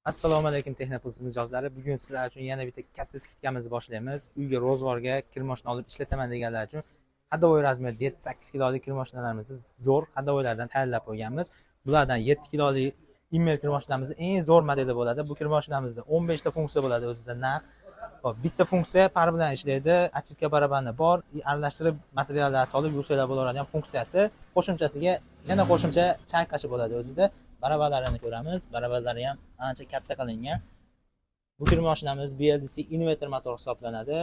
Assalomu alaykum Texnopulse mijozlari. Bugun sizlar uchun yana bitta katta скидка mizni boshlaymiz. Uyga ro'zg'orga kir moshina olib ishlataman deganlar uchun ходовой размер 7-8 kilolik kir mashinalarimizni zo'r ходовой lardan tayyorlab qo'yganmiz. Bulardan 7 kilolik Immer kir mashinamiz eng zo'r modeli bo'ladi. Bu kir mashinamizda 15 ta funksiya bo'ladi o'zida naq. Hop, bitta funksiya пар bilan ishlaydi, очистка barabani bor, aralashtirib materiallar solib yuvsanglar bo'laveradigan funksiyasi. Qo'shimchasiga yana qo'shimcha chayqashi bo'ladi o'zida. Barabanlarini ko'ramiz. Barabanlari ham ancha katta qilingan. Bu kir mashinamiz BLDC inverter motor hisoblanadi.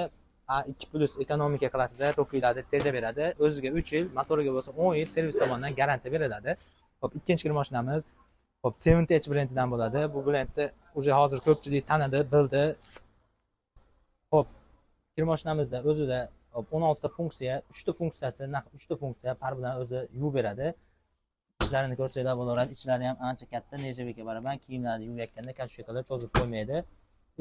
A2 plus ekonomika klassida tokiylarni tejab beradi. O'ziga 3 yil, motoriga bo'lsa 10 yil servis tomonidan garantiya beriladi. Hop, ikkinchi kir mashinamiz hop 7H brendidan bo'ladi. Bu brendni уже hozir ko'pchilik tanidi, bildi. Hop, kir mashinamizda o'zida 16 ta funksiya, 3 ta funksiyasi, naq 3 ta funksiya пар bilan o'zi yuvib beradi. Ichlarini ko'rsanglar bo'laveradi. Ichlari ham ancha katta, нержавейка baraban, kiyimlarni yuvayotganda катушка qilib cho'zib qo'ymaydi.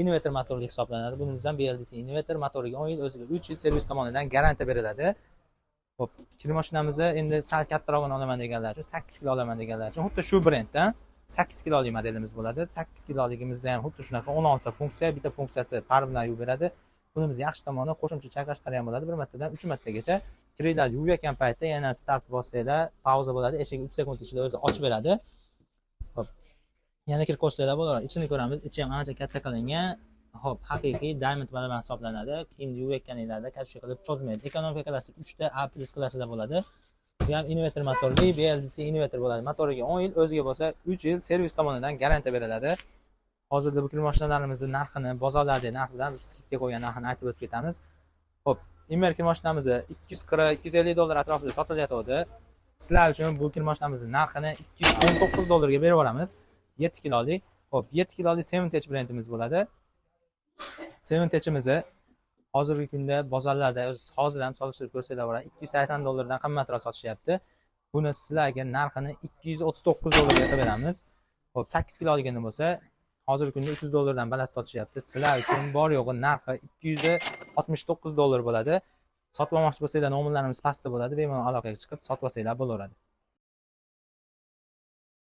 Inverter motorli hisoblanadi. Bunimiz ham BLDC inverter motoriga 10 yil, o'ziga 3 yil servis tomonidan garantiya beriladi. Hop, kir mashinamizni endi sal kattarog'ini olaman deganlar uchun, 8 kilo olaman deganlar uchun xuddi shu brenddan 8 kilolik modelimiz bo'ladi. 8 kiloligimizda ham xuddi shunaqa 16 ta funksiya, bitta funksiyasi пар bilan yuvib beradi. Bunimiz yaxshi tomoni qo'shimcha chayqashlari ham bo'ladi. Bir martadan 3 martagacha kirlar yuvayotgan paytda yana start bossanglar, pauza bo'ladi. Eshik 3 sekund ichida o'zi ochib beradi. Hop. Yana kir qo'shsanglar bo'ladi. Ichini ko'ramiz. Ichi ham ancha katta qilingan. Hop, haqiqiy diamond baraban hisoblanadi. Kiyimni yuvayotganinglarda катушка qilib cho'zmaydi. Ekonomika klassi 3 ta A plus klassida bo'ladi. Bu ham inverter motorli, BLDC inverter bo'ladi. Motoriga 10 yil, o'ziga bo'lsa 3 yil servis tomonidan garantiya beriladi. Hozirda bu kir mashinalarimizni narxini bozorlardagi narxidan biz скидка qo'ygan narxini aytib o'tib ketamiz. Hop, Immer kir mashinamizni 240-250 dollar atrofida sotilyotgandi. Sizlar uchun bu kir mashinamizni narxini 219 dollarga berib yuboramiz. 7 kilolik. Hop, 7 kilolik 7H brendimiz bo'ladi. 7H'imizni hozirgi kunda bozorlarda hozir ham solishtirib ko'rsanglar bo'ladi. 280 dollardan qimmatroq sotishyapti. Buni sizlarga narxini 239 dollarga qilib beramiz. Hop, 8 kiloligini bo'lsa hozirgi kunda 300 dollardan baland sotishyapti. Sizlar uchun bor yo'g'i narxi 269 dollar bo'ladi. Sotib olmoqchi bo'lsanglar, nomerlarimiz pastda bo'ladi. Bemalol aloqaga chiqib sotib olsanglar bo'laveradi.